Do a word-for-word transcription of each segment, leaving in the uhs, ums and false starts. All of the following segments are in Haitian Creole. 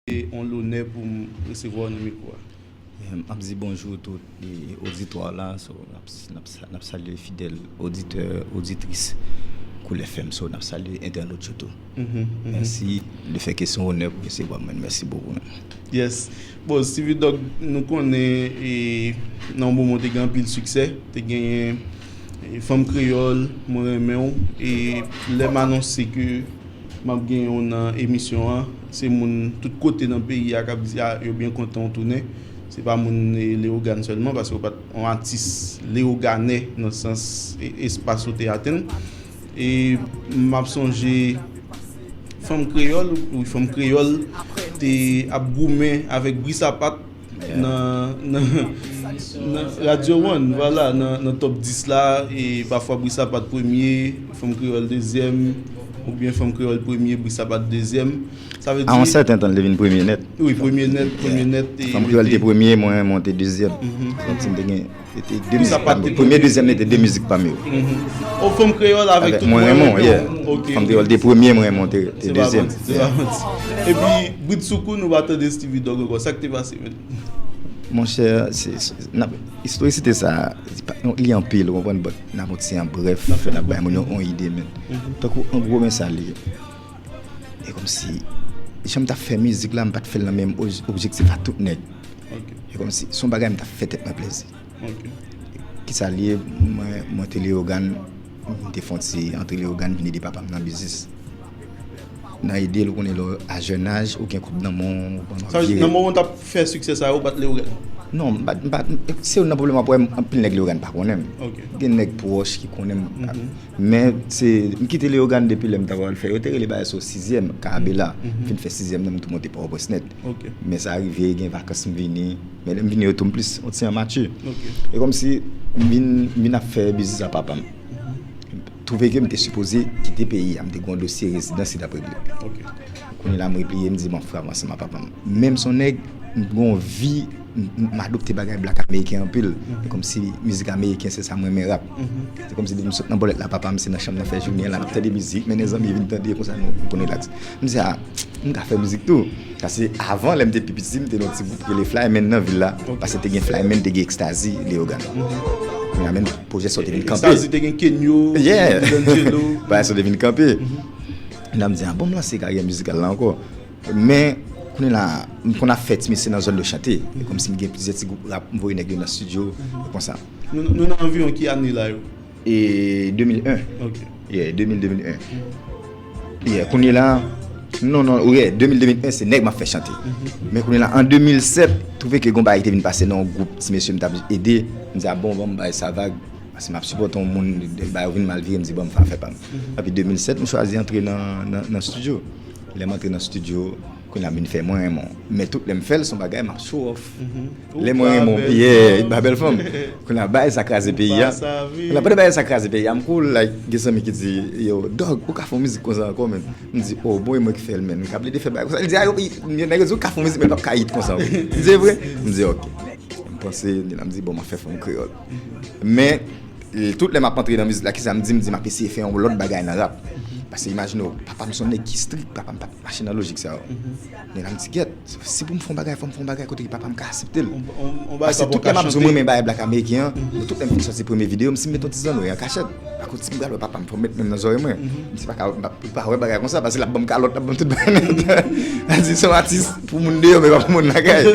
Se yon lonè pou m resevwa w nan mikwo a. M ap di bonjou tout e, oditwa la. So, n ap, n ap, n ap salye fidèl oditè, oditris Koul F M. So, n ap salye entènot yo tou. Mèsi. Lefètke se yon onè pou resevwa mwen. Mèsi bokou, man. Yes. Bon, Steevie Dogg, nou konnen e, nan yon moman w te gen anpil siksè, te genyen e, Fanm Kreyòl, Mwen Renmen W. E lè m anonse ke m ap genyen w nan emisyon an, se moun tout kote nan peyi a k ap di a, yo byen kontan w tounen. Se pa moun e, Leyogàn sèlman, paske w pa t yon atis leyoganè nan sans e, espas ou te atenn. E m ap sonje Fanm Kreyòl, wi, Fanm Kreyòl te ap goumen avèk Bri Sapat nan, nan, nan Radyo One, vwala, nan, nan top dis la, e pafwa Bri Sapat premye, Fanm Kreyòl dezyèm, oubyen Fanm Kreyòl premye, Bri Sapat dezyèm. Sa vle di, a yon sèten tan, li te vin premye nèt. Wi, premye nèt, premye nèt. Fanm Kreyòl te premye, Mwen Renmen W te dezyèm. Sa vle di, m te gen, se te de mizik pa m yo. Premye, dezyèm, se te de mizik pa m yo. O, Fanm Kreyòl avèk tout Mwen Renmen W, yeah. Fanm Kreyòl te premye, Mwen Renmen W te, te dezyèm. Se pa manti, se pa manti. Epi, bridsoukou, nou pa tande Steevie Dogg ankò. Sa k te pase, menm? Monchè, se, se, n ap, istorikte sa, li pa, non, li anpil, ou konprann, but n ap fè ti an brèf, n ap bay moun yo yon ide, men. Tankou, an gwo, men sa li ye. E kòmsi, jan m t ap fè mizik la, m pa t fè l nan menm oj-, objektif a tout nèg. E kòmsi, se yon bagay m t ap fè tèt mwen plezi. Kisa l ye, mwen, mwen te Leyogàn, m te fè yon ti antre Leyogàn, vin ede papa m nan biznis. Nan ede l, ou konnen lè w a jèn aj, ou gen kòb nan men w, ou pa nan vire. Sa vle di, nan moman w t ap fè siksè sa yo, ou pa t Leyogàn? Non, m pa t, m pa t, se youn nan pwoblèm mwen, anpil nèg Leyogàn pa konnen m. Gen nèg pwòch ki konnen m. Men, se, m kite Leyogàn depi lè m t ap al fè, yo te rele bagay sa sizyèm, Karabela. M fin fè sizyèm nan, m tou monte Pòtoprens nèt. Men sa rive, gen vakans m vini. Men lè m vini yo tou m plis, yon ti an mati. E kòmsi, m vin, m vin ap fè biznis a papa m. Twouve ke m te sipoze kite peyi a, m te gen yon dosye rezidans ki t ap regle. Kounye la, m repliye, m di, "Bon, frè, m ansanm ak papa m." Men m se yon nèg, m gen yon vi, m, m, m adopte bagay blak ameriken anpil. E kòmsi mizik ameriken, se sa m renmen rap. Se kòmsi depi m sot nan bòlèt la, papa m se nan chanm nan fè jounen, la n ap tande mizik, mennen zanmi vin tande, konsa nou, nou konn relaks. M di, "A, m ka fè mizik tou." Paske avan, lè m te pi piti, m te nan yon ti gwoup rele Flymen nan vil la. Paske te gen Flymen, te gen Extazi, Leyogàn. Kounye a menm pwojè sa yo te vin kanpe. Extazi te gen Kenyo, yeah, D'Angelo. Bagay sa yo te vin kanpe. Kounye a m di, "A bon, m lanse karyè mizikal la ankò." Men, kounye la, m konn ap fè ti mesye nan zòn yo chante. E kòmsi m gen plizyè ti gwoup rap, m voye nèg yo nan estidyo, e konsa. Nou, nou nan anviwon ki ane la yo? E de mil en. Ok. Yeah, de mil, de mil en. Yeah, kounye la, non, non, yeah, de mil, de mil en, se nèg m ap fè chante. Men kounye la, an de mil sèt, twouve ke gon bagay ki te vin pase nan yon gwoup ti mesye m t ap ede, m di, "A bon, ban m bay sa vag." Paske m ap sipòte yon moun, bagay yo vin mal vire, m di, "Ban m fè afè pa m." Epi de mil sèt, m chwazi antre nan, nan, nan estidyo. Lè m antre nan estidyo, kounye a m vin fè Mwen Renmen W. Men tout lè m fè l, se yon bagay m ap show off. Lè Mwen Renmen W, yeah, ba bèl fanm. Kounye a bagay sa kraze peyi a. Kounye a pandan bagay sa kraze peyi a, m cool, like, gen zanmi ki di, "Yo, Dog, ou ka fè yon mizik konsa ankò, men." M di, "Oh, bon, e mwen ki fè l, men." M ka plede fè bagay konsa. Li di, "A, yo, nèg yo di ou ka fè yon mizik, men l p ap ka hit konsa ankò." M di, "E vre?" M di, "Ok." M panse, li la, m di, "Bon, m ap fè Fanm Kreyòl." Men, e, tout lè m ap antre nan mizik la, kisa m di? M di, "M ap eseye fè yon lòt bagay nan rap." Paske imajine w, papa m se yon nèg ki strik, papa m pa t mache nan lojik sa yo. Men la, m di, "Gèt, si pou m fè yon bagay, fò m fè yon bagay kote ke papa m ka aksepte l." Paske tout lè m ap di w m renmen bagay blak ameriken an, tout lè m fin sòti premye videyo m, si m met yon ti zanno an kachèt, akoz si m pral wè papa m, fò m met men m nan zòrèy mwen. M di, "Pa ka, m pa, pa wè bagay konsa, paske l ap ban m kalòt, l ap ban m tout bagay nèt." L di, "Se yon atis pou moun deyò, men pa pou moun lakay."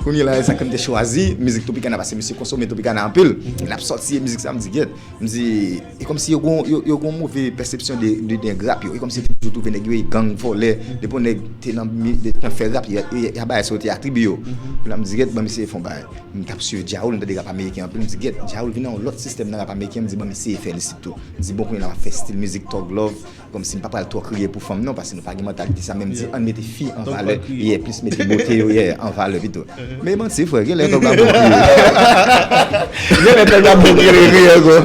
Kounye la, e sa k fè m te chwazi mizik Tropicana, paske misye konsome Tropicana anpil. L ap sòti mizik sa, m di, "Gèt." M di, e kòmsi yo gon, yo, yo gon move pèsepsyon de, de nèg rap yo. E kòmsi yo te toujou twouve nèg yo e gang, vòlè. Depi yon nèg te nan mi-, te nan fè rap, y a, y a, y a bagay sa yo te atribye yo. Kounye a m di, "Gèt, ban m eseye fè yon bagay." M t ap swiv Ja Rule, m tande rap ameriken anpil. M di, "Gèt, Ja Rule vin nan yon lòt sistèm nan rap ameriken." M di, "Ban m eseye fè l isit tou." M di, "Bon, kounye a m ap fè stil mizik Thug Love." Kòmsi m pa pral twò kriye pou fanm non, paske nou pa gen mantalite sa, men m di, "Ann mete fi an valè." Yeah, plis mete bote yo, yeah, an valè pito. Men manti, frè, genlè Thug la bon kriye. Genlè Thug la bon kriye, kriye ankò.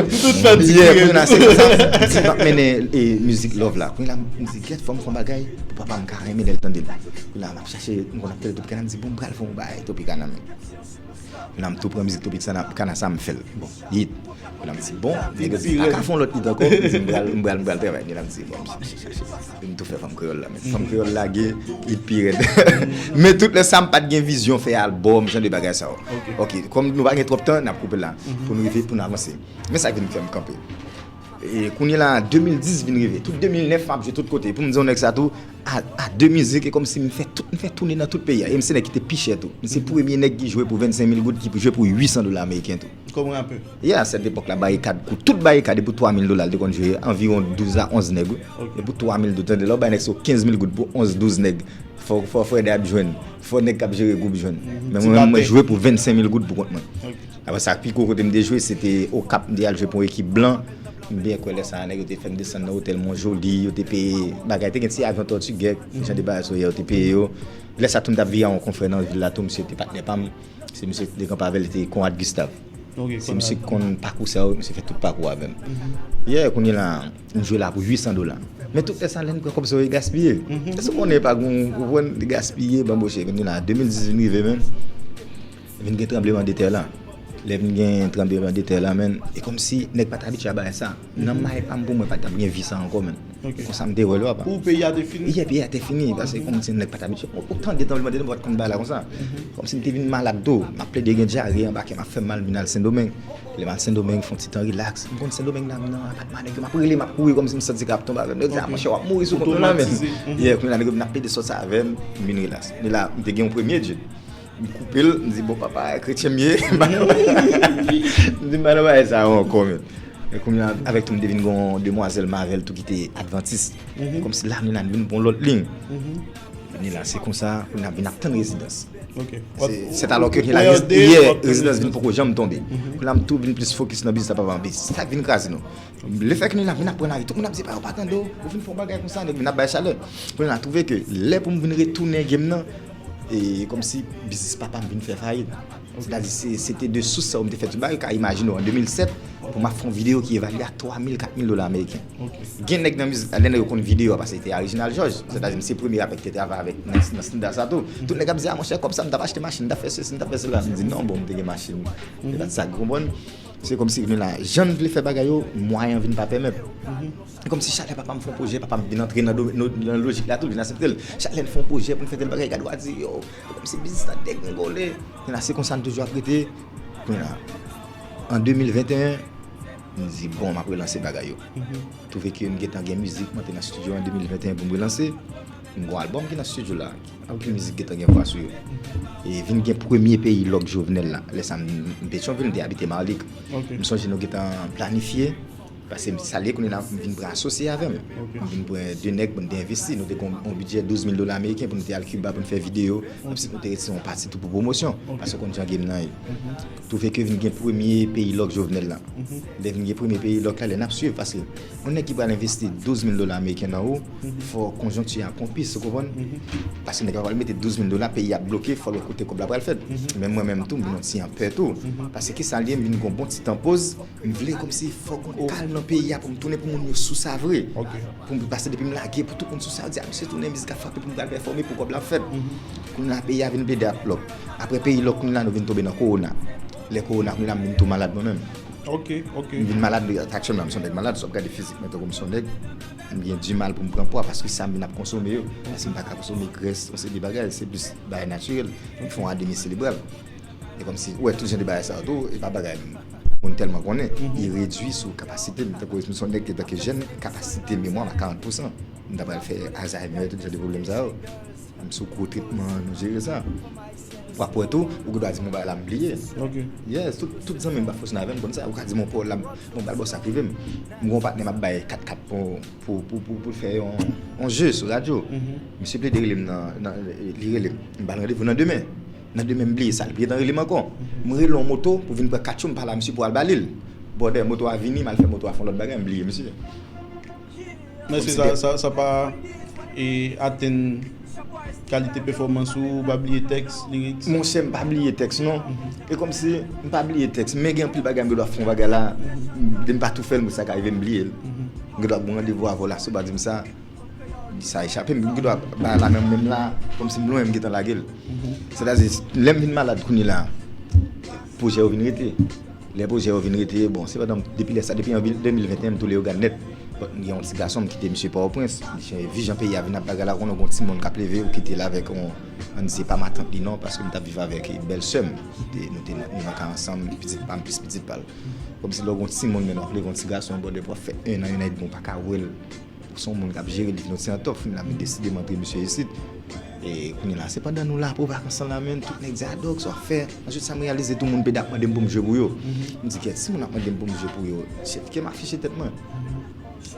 Yeah, kounye la, se konsa, m di, m ap mennen, e, mizik love la. Kounye la, m di, "Gèt, fò m fè yon bagay pou papa m ka renmen lè l tande l." Kounye la, m ap chache, m konn ap tande Tropicana, m di, "Bon, m pral fè yon bagay Tropicana, men." Kounye a m tou pran mizik Topik Kana sa m fè l. Bon, hit. Kounye a m di, bon, nèg yo di, pa ka fè yon lòt hit ankò? M di, m pral, m pral, m pral travay. Kounye a m di, bon, m chache, chache, chache. M tou fè Fanm Kreyòl la, men Fanm Kreyòl la gen hit pi rèd. Men tout lè sa, m pa t gen vizyon fè albòm, jan de bagay sa yo. Ok, kòm nou pa gen twòp tan, n ap koupe la, pou n rive, pou n avanse. Men sa k vin fè m kanpe. E kounye la, de mil dis vin rive. Tout de mil nèf, m ap jwe tout kote. Pou m di yon nèg sa tou, a, a de mizik, e kòmsi m fè tout, m fè tounen nan tout peyi a. E m se nèg ki te pi chè tou. M se premye nèg ki jwe pou vennsenk mil goud, ki jwe pou uit san dola ameriken tou. Kòm rapè. Yeah, à cette époque-là, Barikad, pou tout Barikad, e pou twa mil dola, l te konn jwe anviwon douz a onz nèg, wi. Ok. E pou twa mil dola, tande, lè w bay nèg sa kenz mil goud pou onz, douz nèg, fò, fò frè Dab jwenn, fò nèg k ap jere gwoup jwenn. Men mwen menm, mwen jwe pou vennsenk mil goud pou kont mwen. Ok. Apre sa, pi gwo kote m te jwe, se te Okap, m te al jwe pou yon ekip blan. M byen kwè lè sa a, nèg yo te fè m desann nan otèl Mont Joli, yo te peye bagay, te gen ti avyon Tortuguet, jan de bagay sa yo, yo te peye yo. Lè sa a tou, m t ap viv a yon konfrè nan vil la tou, misye te patnè pa m. Se misye ki te kanpe avè l, te Conrad Gustave. Se misye ki konn pakou sa yo, misye fè tout pakou avè m. Yeah, kounye la, m jwe la pou uit san dola. Men tout lè sa, lè n pran kòb sa yo, e gaspiye. Èske w konnen pa gen, ou konprann, li gaspiye, banboche. Kounye la, de mil dis vin rive, men. Vin gen tranblemanntè la. Lè vin gen tranblemanntè la, men, e kòmsi nèg pa t abitye a bagay sa. Nan may pa m, pou mwen, pa t ap gen vi sa ankò, men. Ok. Konsa m te wè l, papa. Pou peyi a te fini? Yeah, peyi a te fini, paske kòmsi nèg pa t abitye. Ou, ou tande tranblemanntè, nou pa t konn bagay la konsa. Kòmsi m te vin malad tou. M ap plede gen dyare anba kè, m ap fè m mal, m vin al Sendomeng. Lè m al Sendomeng, fè yon ti tan rilaks. M konn Sendomeng la, m nan apatman nèg yo, m ap rele, m ap kouri kòmsi m santi kè ap tonbe avè m. Nèg yo di, "A, monchè, w ap mouri sou kont nou la, men." Yeah, kounye la, nèg yo vin ap plede sòt sa avè m, m vin rilaks. Men la, m te gen yon premye djed. M koupe l, m di, "Bon, papa, kretyen m ye." M di, "M pa nan bagay sa yo ankò, men." E kounye a, avèk tou, m te vin gen yon demwazèl m avè l tou ki te advantis. Kòmsi la, nou la vin pran lòt liy. Ni la, se konsa, kounye a vin ap tann rezidans. Ok. Se, se alò ke la, yeah, rezidans vin poko janm tonbe. Kounye a, m tou vin plis fokis nan biznis la, papa, biznis. Sa k vin kraze nou. Lefètke nou la vin ap pran lari, tout moun ap di, "Pa, yo pa tande w, ou vin fè yon bagay konsa," nèg vin ap bay chalè. Kounye a, twouve ke lè pou m vin retounen game nan, e kòmsi biznis papa m vin fè fayit. Sètadi, se, se te de sous sa yo m te fè tout bagay. Ou ka imajine w, an de mil sèt, pou m ap fè yon videyo ki evalye a twa mil, kat mil dola ameriken. Gen nèg nan mizik la, lè nèg yo konn videyo a, paske se te Original George. Sètadi, m se premye rapè ki te travay avèk nan, nan estanda sa tou. Tout nèg ap di, "A, monchè, kòb sa, m t ap achte machin, m t ap fè sesi, m t ap fè sela." M di, "Non, bon, m te gen machin." E pa t sa, ou konprann? Se kòmsi nou la, jan n vle fè bagay yo, mwayen an vin pa pèmèt. E kòmsi chak lè papa m fè yon pwojè, papa m vin antre nan, do- nan, nan lojik la tou, vin aksepte l. Chak lè n fè yon pwojè pou n fè tèl bagay, gade w a di, "Yo, kòmsi biznis la degringole." Kounye la, se konsa n toujou ap rete. Kounye la, an de mil venteyen, m di, "Bon, m ap relanse bagay yo." Twouve ke m gentan gen mizik, m antre nan estidyo an de mil venteyen pou m relanse. M gen yon albòm ki nan estidyo la. Anpil mizik gentan gen vwa sou yo. E vin gen premye peyi lòk Jovenel la. Lè sa, m, m Petyonvil, m te abite Marlik. M sonje nou gentan planifye. Paske sa l ye kounye la, m vin pran asosye avè m. M vin pran de nèg pou n te envesti. Nou te gen yon bidjè douz mil dola ameriken pou nou te al Kiba pou n fè videyo. Kòmsi nou te retire yon pati tou pou pwomosyon. Paske w konn jan game nan ye. Twouve ke vin gen premye peyi lòk Jovenel la. Lè vin gen premye peyi lòk la, lè n ap swiv, paske yon nèg ki pral envesti douz mil dola ameriken nan ou, fò konjonkti a pwopis, ou konprann? Paske nèg la pral mete douz mil dola, peyi a bloke, fò l wè kote kòb la pral fèt. Men mwen menm tou, m vin yon ti an pè tou. Paske kisa l ye, m vin gen yon bon ti tan poz, m vle kòmsi fò gon kalm nan peyi a pou m tounen pou moun yo sou sa vre. Pou m pase depi m lage, pou tout moun sou sa, yo di, "A, misye tounen, mizik ap frape pou m pral pèfòme, pou kòb la fèt." Kounye a peyi a vin plede ap lòk. Apre peyi lòk, kounye a nou vin tonbe nan kowona. Lè kowona, kounye a m vin tou malad mwen menm. Ok, ok. M vin malad, aktyèlman, m se yon nèg malad, si w ap gade fizik mwen, tankou m se yon nèg, m gen dimal pou m pran pwa, paske sa m vin ap konsome yo, paske m pa ka konsome grès, yon seri de bagay, se plis bagay natirèl, m fè yon ademi selebral. E kòmsi, ou wè, tout jan de bagay sa yo tou, e pa bagay moun tèlman konnen, li redui sou kapasite m, tankou m se yon nèg ki, antanke jèn, kapasite memwa m a karant pousan, m ta pral fè Alzheimer, tout jan de pwoblèm sa yo. M sou gwo tretman, nou jere sa. W ap wè tou, ou gen dwa di m yon bagay la, m bliye. Ok. Yes, tout, tout zanmi m pa fonksyone avè m, konn sa. Ou ka di m yon pawòl la, m, m pral ba w sa k rive m. M gen yon patnè m ap bay kat kat pou, pou, pou, pou, pou l fè yon, yon je sou radyo. Misye plede rele m nan, nan, li rele m. M ba l randevou nan demen. Nan demen, m bliye sa, li gentan rele m ankò. M rele yon moto pou vin pran katcho, m pale a misye pou al ba li l. Bwòdè, moto a vini, m al fè moto a fè yon lòt bagay, m bliye misye. Men èske sa, sa, sa pa, e, atenn kalite pèfòmans ou, ou pa bliye tèks, lyrics? Monchè, m pa bliye tèks, non. E kòmsi, m pa bliye tèks, men gen anpil bagay m gen dwa fè yon bagay la, depi m pa tou fè l, men sa ka rive m bliye l. M gen dwa gen yon randevou avè w la, si w pa di m sa, sa echape m, m gen dwa bay la nan men m la, kòmsi m lwen, m gentan lage l. Sètadi, lè m vin malad kounye la, pwojè yo vin rete. Lè pwojè yo vin rete, bon, se pandan, depi lè sa, depi an de mil venteyen, m tou Leyogàn nèt. Bon, m gen yon ti gason, m kite misye Pòtoprens. Misye, vi jan peyi a vin ap bagay la, konnen yon timoun k ap leve, ou kite l avèk yon, ann di se pa matant li non, paske m t ap viv avèk bèlsè m. Nou te, nou te, nou nan kay ansanm, pitit pa m plis pitit pa l. Kòmsi lè w gen yon timoun, men w ap leve yon ti gason, bò depi w ap fè en an, en an edmi, w pa ka wè l. Se yon moun k ap jere li, nou se antòf, men la, m deside m antre misye isit. E kounye la, se pandan nou la pou vakans lan la, men tout nèg di, "Adòk, sa w ap fè?" Answit, sa m reyalize, tou moun pede ap mande m pou m jwe pou yo. M di, "Kèt, si moun ap mande m pou m jwe pou yo, shit, kè m afiche tèt mwen."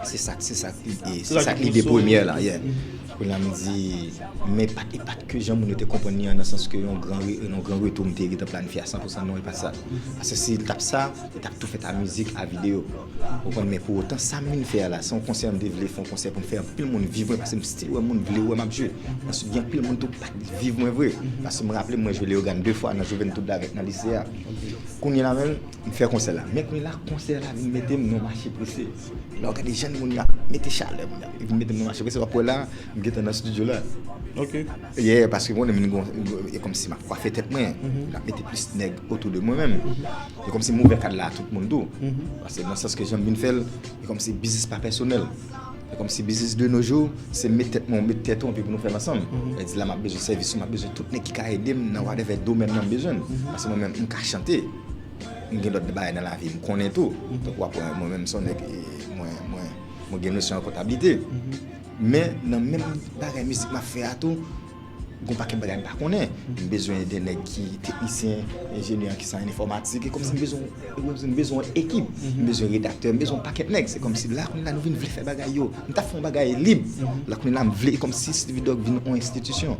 Se sa, se sa, e, se sa k lide premyè la, yeah. Kounye la, m di, men pa t, e pa t ke jan moun yo te konprann li an, nan sans ke yon gran re-, yon gran retou m te gentan planifye a san pou san, non, e pa t sa. Paske si l t ap sa, li t ap tou fèt a mizik, a videyo. Ou konprann, men pou otan, sa m vin fè a la, se yon konsè m te vle fè, yon konsè pou m fè anpil moun viv mwen, paske m still wè moun vle wè m ap jwe. Answit, gen anpil moun tou pa t viv mwen vre. Paske m raple m, mwen jwe Leyogàn de fwa nan jovèntou avèk nan lise a. Kounye la menm, m fè konsè la. Men kounye la, konsè la vin mete m nan mache prese. Lè w gade jan moun yo ap mete chalè, moun yo ap vin mete m nan mache prese, w ap wè la, m gentan nan estidyo la. Ok. Yeah, paske konnen m vin gon, e kòmsi m ap kwafe tèt mwen. M ap mete plis nèg otou de mwen menm. E kòmsi m ouvè kad la a tout moun tou. Paske nan sans ke jan m vin fè l, e kòmsi biznis pa pèsonèl. E kòmsi biznis de nos jours, se met tèt mwen, met tèt ou, epi pou nou fè l ansanm. Sa vle di la, m ap bezwen sèvis ou, m ap bezwen tout nèg ki ka ede m nan whatever domèn nan m bezwen l. Paske mwen menm, m ka chante. M gen lòt bagay nan lavi m konnen tou. Donk, w ap wè mwen menm se yon nèg, e, mwen, mwen, mwen gen nosyon an kontablite. Men, nan menm bagay mizik m ap fè a tou, gon pakèt bagay m pa konnen. M bezwen de nèg ki teknisyen, enjenyè, ki sa an enfòmatik. E kòmsi m bezwen, m bezwen yon ekip. M bezwen redaktè, m bezwen yon pakèt nèg. Se kòmsi la, kounye la, nou vin vle fè bagay yo. M t ap fè yon bagay lib. La, kounye la, m vle, e kòmsi Steevie Dogg vin yon enstitisyon.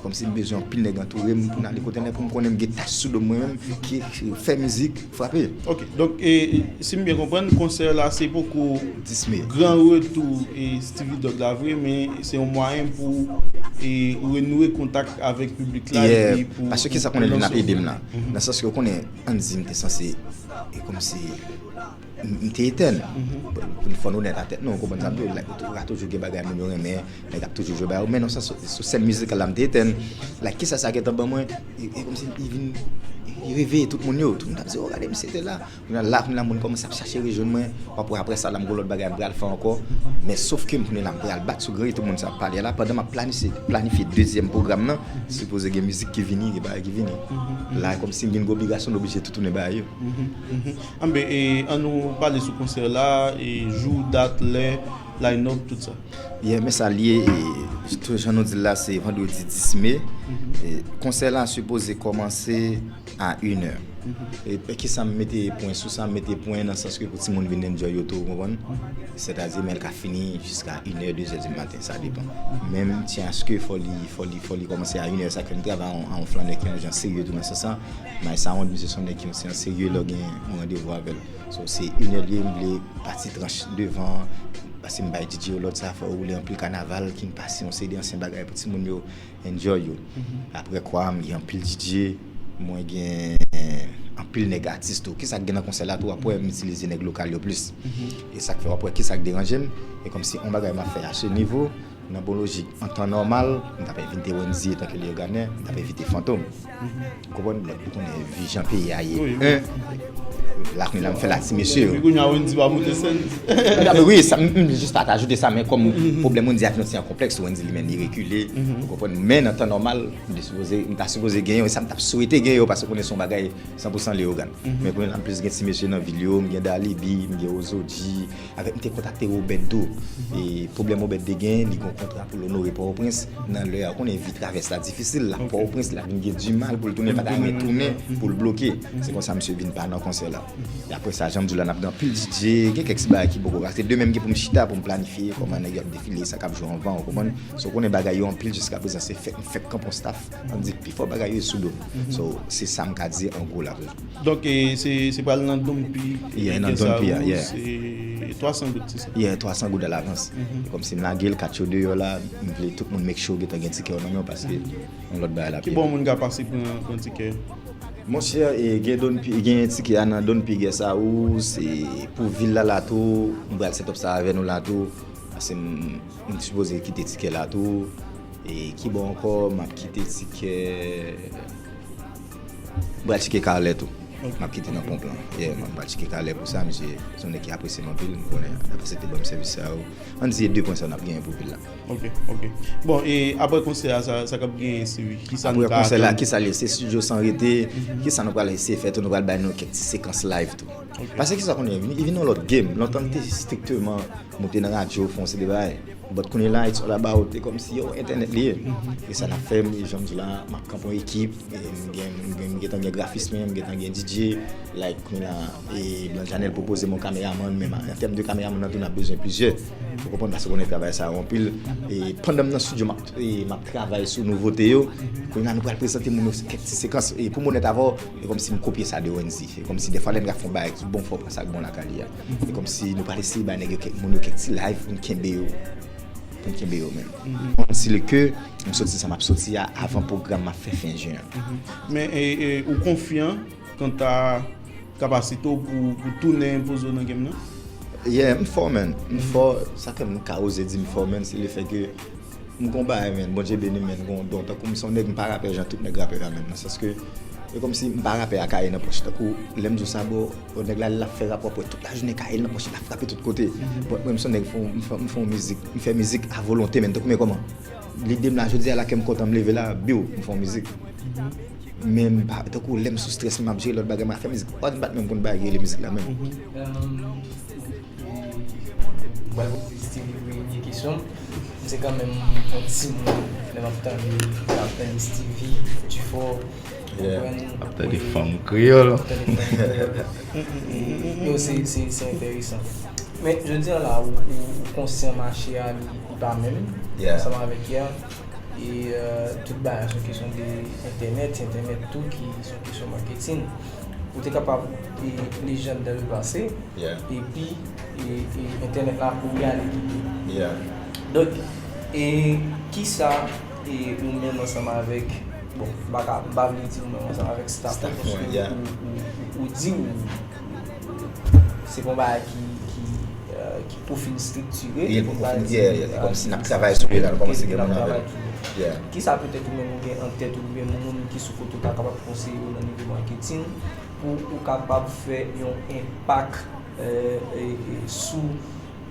Kòmsi m bezwen anpil nèg antoure m pou n ale kote m lè pou m konnen m gen tach sou do m mwen menm ki fè mizik frape. Ok, donk, e, si m byen konprann, konsè la se poko dis me, gran retou, e, Steevie Dogg la vre, men se yon mwayen pou, e, renouwe kontak avèk piblik la, yeah, epi pou, paske kisa konnen li n ap ede m la. Nan sans ke w konnen, ann di m te sanse, e, kòmsi m, m te etèn. Pou, pou n fò n onèt a tèt nou, w konprann sa m di w, like, ou tou-, ou ka toujou gen bagay moun yo renmen, nèg ap toujou jwe ba ou, men nan sans sou, sou sèn mizikal la, m te etèn. Like, kisa sa gentan ban mwen? E, e kòmsi li vin, li reveye tout moun yo. Tout moun ap di, "Oh, gade misye te la." Kounye a la, kounye a moun kòmanse ap chache rejwenn mwen. W ap wè apre sa la, m gon lòt bagay m pral fè ankò. Men sof ke m kounye la, m pral bat sou gran retou moun sa ap pale a la, pandan m ap planifye, planifye dezyèm pwogram nan, sipoze gen mizik ki vini, gen bagay ki vini. La, kòmsi m vin gen obligasyon, m oblije tou tounen bagay yo. Anben, e, ann nou pale sou konsè la, e, jou, dat, lè, line-up, tout sa. Yeah, men sa l ye, e, tou jan nou di l la, se vandredi dis me. E, konsè la sipoze kòmanse a inè. E, e kisa m mete pwen sou sa, m mete pwen nan sans ke pou timoun vin enjoy yo tou, ou konprann? Sètadi, men l ka fini jiska inè, dezè di maten, sa depan. Men m tyen aske fò li, fò li, fò li kòmanse a inè, sa k fè m travay a yon, a yon flannè ki yon jan serye tou nan sans sa. My Sound, misye se yon nèg ki yon, se yon serye lè w gen yon randevou avè l. So, se inè l ye, m vle pati tranch devan, paske m bay D J yo lòd sa, fò yo woule anpil kanaval, ki m pase yon seri de ansyen bagay pou timoun yo enjoy yo. Apre kwa, m gen anpil D J, mwen gen anpil nèg atis tou. Kisa k gen nan konsè la tou, w ap wè m itilize nèg lokal yo plis. E sa k fè w ap wè kisa k deranje m, e kòmsi yon bagay m ap fè a se nivo, nan bon lojik, an tan nòmal, m t ap envite Wendy etanke Leyogànè, m t ap envite Fantom. Ou konprann? Lòt, ou konnen vi jan peyi a ye. Wi, wi. Hein? La, kounye la, m fè la ti mesye yo. Epi kounye a, Wendy pa monte sèn. Non, men wi, sa, m, m jis pa t ajoute sa, men kòm pwoblèm Wendy a vin yon ti an konplèks, Wendy li menm, li rekile. Ou konprann? Men nan tan nòmal, m te sipoze, m ta sipoze gen yo, e sa m t ap swete gen yo, paske konnen se yon bagay san pou san Leyogàn. Men kounye la, m plis gen ti mesye nan vil yo, m gen Dalibi, m gen Ozodji, avèk m te kontakte Obed tou. E pwoblèm Obed te gen, li gen yon kontra pou l onore Pòtoprens. Nan lè a, ou konnen vi travès la difisil, l ap Pòtoprens, l ap vin gen dimal pou l tounen, l pa ta renmen tounen, pou l bloke. Se konsa misye vin pa nan konsè la. E apre sa, jan m di w la, n ap gen anpil D J, gen kèk ti bagay ki poko, paske demen m gen pou m chita, pou m planifye kòman nèg yo ap defile, sa k ap jwe anvan, ou konprann? So, ou konnen bagay yo anpil jiska prezan, se fèk, m fèk kanpe yon staff, ann di pifò bagay yo sou do m. So, se sa m ka di an gwo la. Donk, e, se, se pral nan Don P, yeah, nan Don P a, yeah. Se twa san goud, se sa? Yeah, twa san goud alavans. E kòmsi m lage l, kat yo deyò la, m vle tout moun make sure gentan gen tikè yo nan men w, paske yon lòt bagay la. Ki bò moun ka pase pran, pran tikè? Monchè, e, gen Don P, gen tikè a nan Don P Guest House, e pou vil la la tou, m pral set up sa avè nou la tou, paske m, m sipoze kite tikè la tou. E ki bò ankò, m ap kite tikè. M pral tcheke Carlet tou. M ap kite nan ponp lan. Yeah, m ap pral tcheke Carlet pou sa, misye se yon nèg ki apresye m anpil, m konnen, daprè se te ban m sèvis sa yo. Ann di se de pwen sa n ap genyen pou vil la. Ok, ok. Bon, e apre konsè a, sa, sa k ap genyen, se kisa nou ka atann? Apre konsè la, kisa l ye? Se studio san rete, kisa nou pral eseye fè tou? Nou pral bay nou kèk ti sekans live tou. Paske kisa konnen, li vin yon lòt game. Lontan li te strikteman moute nan radyo, fè yon seri de bagay. But kounye la, it's all about, e kòmsi yo entènèt li ye. E sa n ap fè, jan m di w la, m ap kanpe yon ekip, e m gen, m gen, m gentan gen grafis mwen, m gentan gen D J, like, kounye la, e Blanc Janel pwopoze m yon kameramann, men an tèm de kameramann nan tou, n ap bezwen plizyè. Ou konprann, paske konnen travay sa yo anpil. E pandan m nan estidyo, m ap, e m ap travay sou nouvote yo. Kounye la, nou pral prezante moun yo kèk ti sekans. E pou m onèt avè w, e kòmsi m kopye sa de Wendy. E kòmsi defwa lè nèg la fè yon bagay ki bon, fò w pran sa k bon lakay li a. E kòmsi nou pral eseye bay nèg yo kèk moun yo kèk ti live pou n kenbe yo. Pou n kenbe yo menm. Bon, si le ke m soti sa m ap soti a avan pwogram m ap fè fen jen an. Men e, e, ou konfyan kanta kapasite w pou, pou tounen enpoze w nan game nan? Yeah, m fò, man. M fò, sa ke m ka oze di m fò, man, se le fè ke m gon bagay, man. Bondye beni m, man. M gon don. Tankou m se yon nèg, m pa rapè jan tout nèg rapè a, man. Nan sans ke, e kòmsi m pa rapè a kaye nan pòch. Tankou, lè m di w sa, bro, yon nèg la, l ap fè rap, w ap wè tout lajounen kaye l nan pòch, l ap frape tout kote. But mwen, m se yon nèg, m fè, m fè, m fè yon mizik, m fè mizik a volonte, man. Tankou, men kòman? Lide m la, jodi a la, kè m kontan, m leve la, biw, m fè yon mizik. Men m pa, tankou lè m sou strès, m ap jere lòt bagay, m ap fè mizik. Òdinatè pa t menm konn bagay ki rele mizik la menm. Mwen pral poze Steevy premye kesyon. M se kanmenm yon timoun, lè m ap tande, m ap tande Steevy, Dufort, ap tande fanm kreyòl. Yo, se, se, se enteresan. Men, jodi a la, ou, ou, ou konsyan mache a, li, li pa menm, ansanm avèk yè. E euh, tout bagay se yon kesyon de entènèt, se entènèt tou ki se yon kesyon maketin. Ou te kapab e, lejand dans le passé, epi e, e, entènèt la pou y ale kite. Donk, e kisa e, ou menm ansanm avèk, bon, m pa ka, m pa vle di ou menm ansanm avèk staff ou, paske ou, ou, ou, ou di ou, se pa yon bagay ki, ki, euh, ki pou fin striktire. Li poko fin, yeah, yeah. Se kòmsi n ap travay sou li la, nou kòmanse gen moun avè l. Yeah. Kisa petèt ou menm ou gen an tèt ou oubyen moun ki sou kote w ta kapab konseye yo nan nivo maketin pou ou kapab fè yon enpak euh, e, e, sou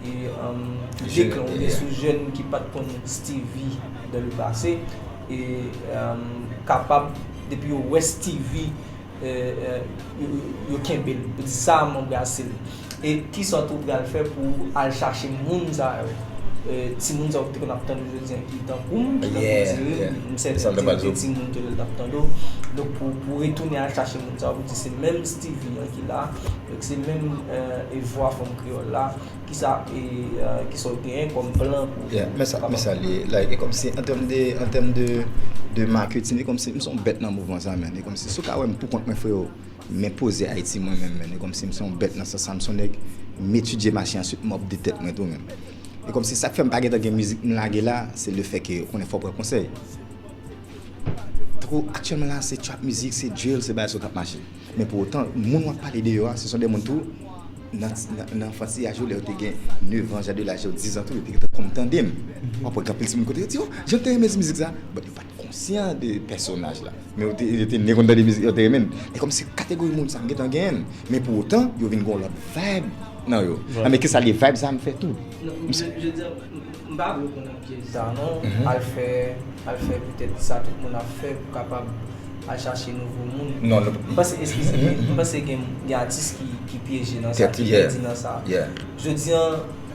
e, um, deklan oubyen sou jèn ki pa t konn Steevy dans le passé e um, kapab depi yo wè Steevy euh, euh, yo, yo kenbe l, yo di sa a m anbrase l. E kisa tou pral fè pou al chache moun sa yo? Euh, timoun sa yo ki te konn ap tande jodi a ki tankou m, ki tankou m, se m sèten ke timoun te lè l t ap tande w. Donk pou, pou retounen al chache moun sa yo, pou di se menm Steevy an ki la, donk se menm euh, e vwa fanm kreyòl la, kisa e euh, kisa w genyen kòm plan pou. Yeah, men sa, men sa li ye, like, e kòmsi an tèm de, an tèm de, de maketin, e kòmsi m se yon bèt nan mouvman sa, man. E kòmsi si w ka wè m pou kont mwen, freo, m enpoze Ayiti mwen menm, man. E kòmsi m se yon bèt nan sans sa, m se yon nèg, m etidye mache, answit m update tèt mwen tou, man. E kòmsi sa k fè m pa gentan gen mizik m lage la, se le fè ke ou konnen fò w pran konsèy. Tankou aktyèlman la, se trap mizik, se drill, se bagay sa k ap mache. Men pou otan, moun w ap pale de yo a, se son de moun tou, nan, nan, nan anfantiyaj yo, lè yo te gen nèf an, jan de laj yo, diz an tou, yo te gentan konn tande m. W ap wè gen anpil timoun kote yo di, o, jan m te renmen mizik sa. But yo pa t konsyan de pèsonaj la. Men yo te, yo te ne konn tande mizik, yo te renmen l. E kòmsi kategori moun sa m gentan genyen l. Men pou otan, yo vin gen yon lòt vibe nan yo. Anben, kisa l ye vibe sa m fè tou? M pa vle w pran nan pyèj sa non, al fè, al fè petèt sa tout moun ap fè pou kapab al chache nouvo moun. M panse, eskize m, m panse gen, gen atis ki, ki pyeje nan sa, ki pèdi nan sa. Jodi a,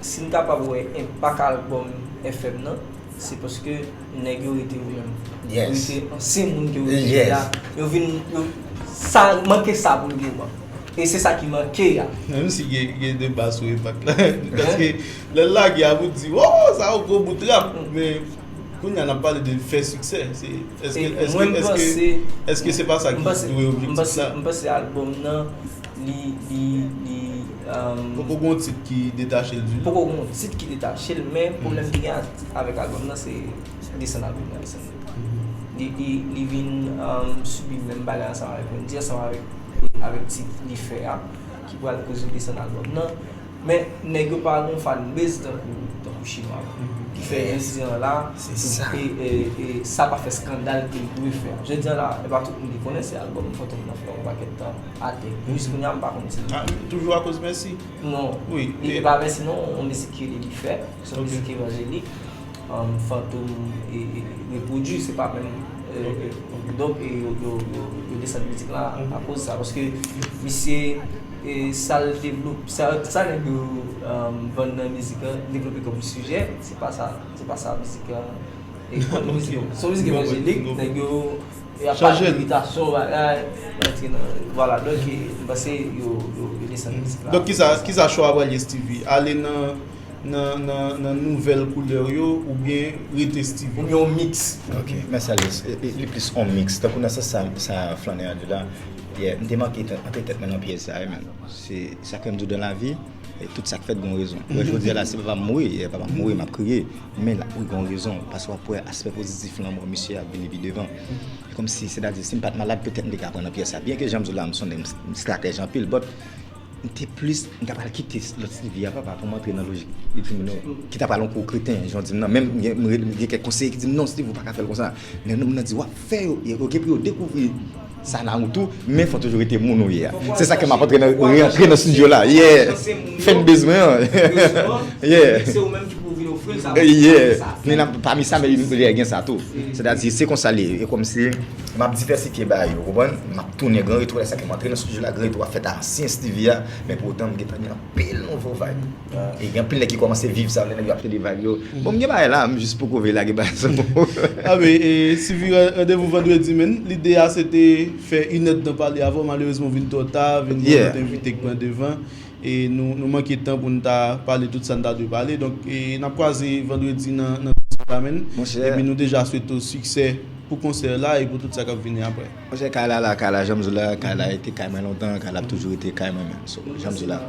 si n kapab wè enpak albòm F M nan, se paske nèg yo rete yo menm. Yo rete ansyen moun ke yo te ye a. Yo vin, yo, sa, manke sa pou yo vivan. E se sa ki manke a. Menm si gen, gen deba sou enpak la. Paske lè l lage a pou di, wow, sa yon gwo bout rap. Men kounye a n ap pale de fè siksè. Se, èske, èske, èske, èske se pa sa ki dwe objektif la? M panse albòm nan, li, li, li, euh, poko gen yon tit ki detache l di li. Poko gen yon tit ki detache l, men pwoblèm ki gen avèk albòm nan, se desann albòm nan, desann li. Li, li, li vin, euh, sibi menm bagay ansanm avèk Wendy, ansanm avèk, avèk tit li fè a, ki pral koz yo desann albòm nan. Men nèg yo pa gen yon fanbase tankou, tankou Chinois ki fè ensidan la, e sa pa fè skandal ke l dwe fè. Jodi a la, e pa tout moun ki konnen se albòm Fantom nan fè yon pakèt tan atè. Jis kounye a m pa konn si. Toujou akoz Mèsi? Non, li pa Mèsi non, yon mizik ke li fè, se yon mizik evanjelik. Fantom repwodui, se pa menm. Donk yo desann mizik la akoz sa, paske misye, sa l devlope, sa nèg yo vann nan mizik la, devlope kòm sijè, se pa sa, se pa sa mizik la. Kòm mizik, se yon mizik evanjelik, nèg yo y ap pale de itasyon, bagay, vwala, donk m panse yo desann mizik la. Donk kisa, kisa chwa a pral ye, Steevie? Ale nan nan, nan, nan nouvèl koulè w yo oubyen rete Steevie? Oubyen yon miks. Ok, mèsi Alice. Li plis yon miks. Tankou nan sans sa, sa flannè a di la, yeah, m te manke antre tèt mwen nan pyèj sa wi, men se sa ke m di w dans la vie, tout sa k fèt gen yon rezon. Jodi a la, si papa m mouri, papa m mouri, m ap kriye. Men l ap mouri gen yon rezon, paske w ap wè aspè pozitif lanmò misye ap vini pi devan. E kòmsi, sètadi, si m pa t malad, petèt m te ka pran nan pyès sa. Byen ke jan m di w la, m se yon nèg m estratèj anpil, but m te plis, m ta pral kite lòt Steevie a, papa, pou m antre nan lojik. Li di m non, ki ta pral yon kou kreten, jan w di m nan. Menm m gen, m gen kèk konseye ki di m, "Non, Steevie, ou pa ka fè l konsa." Men nonm nan di, "W ap fè yo, yo gen pou yo dekouvri sa nan ou tou, men fò toujou rete moun ou ye a." Se sa ke m ap antre nan, re-antre nan estidyo la. Yeah. Fè n bezwen an. Yeah. Yeah. Ni nan, pami sa, men li gen sa tou. Sètadi, se konsa li ye. E kòmsi, m ap divèsifye bagay yo, ou konprann? M ap tounen Gran Retwo, lè sa ke m antre nan estidyo la, Gran Retwo ap fèt a ansyen Steevie a, men pou otan, m gentan gen anpil nouvo vibe. E gen anpil nèg ki kòmanse viv sa, lè nèg yo ap tande vibe yo. Bon, m gen bagay la, m jis poko vle lage bagay sa. Anben, e, Steevie, ran-, randevou vandredi, men lide a se te fè inèdtan pale avè w, malerezman w vin twò ta, vin gen lòt envite k pran devan. E nou, nou manke tan pou n ta pale tout sa n ta dwe pale. Donk, e, n ap kwaze vandredi nan, nan konsè la, men. Epi nou deja swete w siksè pou konsè la e pou tout sa k ap vini apre. Monchè, kay la la, kay la, jan m di w la, kay la rete kay mwen lontan, kay la ap toujou rete kay mwen menm. So, jan m di w la.